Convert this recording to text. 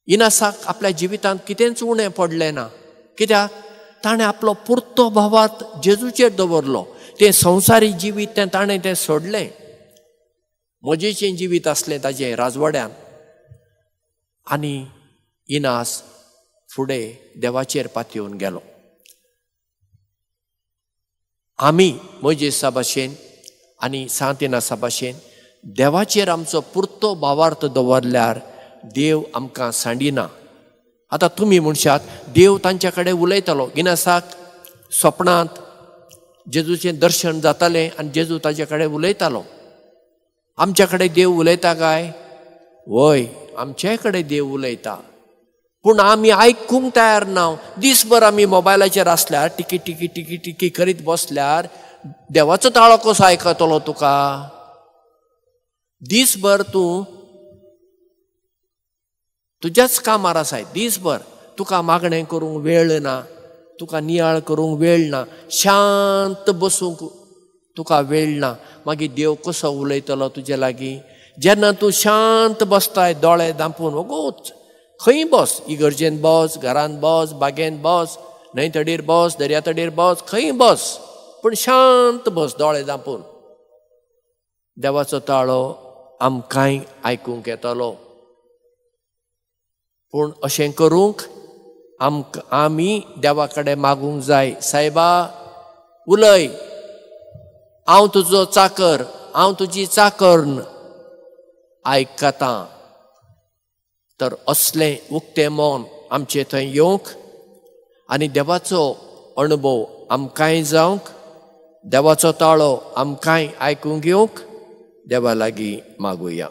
इनासाक आपल्या जिवितांत कितेंच उणें पडलें ना. कित्याक? ताणें आपलो पुरतो भावार्थ जेजूचेर दवरलो. तें संवसारी जिवीत तें ताणें तें सोडलें. मजेचें जिवीत आसलें ताजें राजवाड्यान. आनी इनास फुडें देवाचेर पातयेवन गेलो. आमी मोजेसा भाशेन आनी सांत इनासा भाशेन देवाचेर आमचो पुरतो भावार्थ दवरल्यार देव आमकां सांडिना. आतां तुमी म्हणशात देव तांच्या कडेन उलयतालो. इनासाक सपनांत जेजूचें दर्शन जातालें आनी जेजू ताजे कडेन उलयतालो. आमच्या कडेन देव उलयता काय? वय, आमच्याय कडेन देव उलयता, पूण आमी आयकूंक तयार ना. दीसभर आमी मोबायलाचेर आसल्यार टिकी टिकी टिकी टिकी करीत बसल्यार देवाचो ताळो कसो आयकतलो तुका? दीसभर तूं तुज्याच कामार आसाय. दीसभर तुका मागणें करूंक वेळ ना, तुका नियाळ करूंक वेळ ना, शांत बसूंक तुका वेळ ना. मागीर देव कसो उलयतलो तुजे लागीं? जेन्ना तूं शांत बसताय दोळे धांपून, वगोच खंय बस, इगर्जेन बस, घरान बस, बागेन बस, न्हंय तडीर बस, दर्या तडीर बस, खंय बस, पूण शांत बस दोळे धांपून. देवाचो ताळो आमकांय आयकूंक येतलो. पूण अशें करूंक आमकां आमी देवा कडेन मागूंक जाय, सायबा उलय, हांव तुजो चाकर, हांव तुजी चाकर्न आयकतां. तर असलें उक्तें मन आमचे थंय येवंक आनी देवाचो अणभव आमकांय जावंक, देवाचो ताळो आमकांय आयकूंक येवंक देवा लागीं मागुया.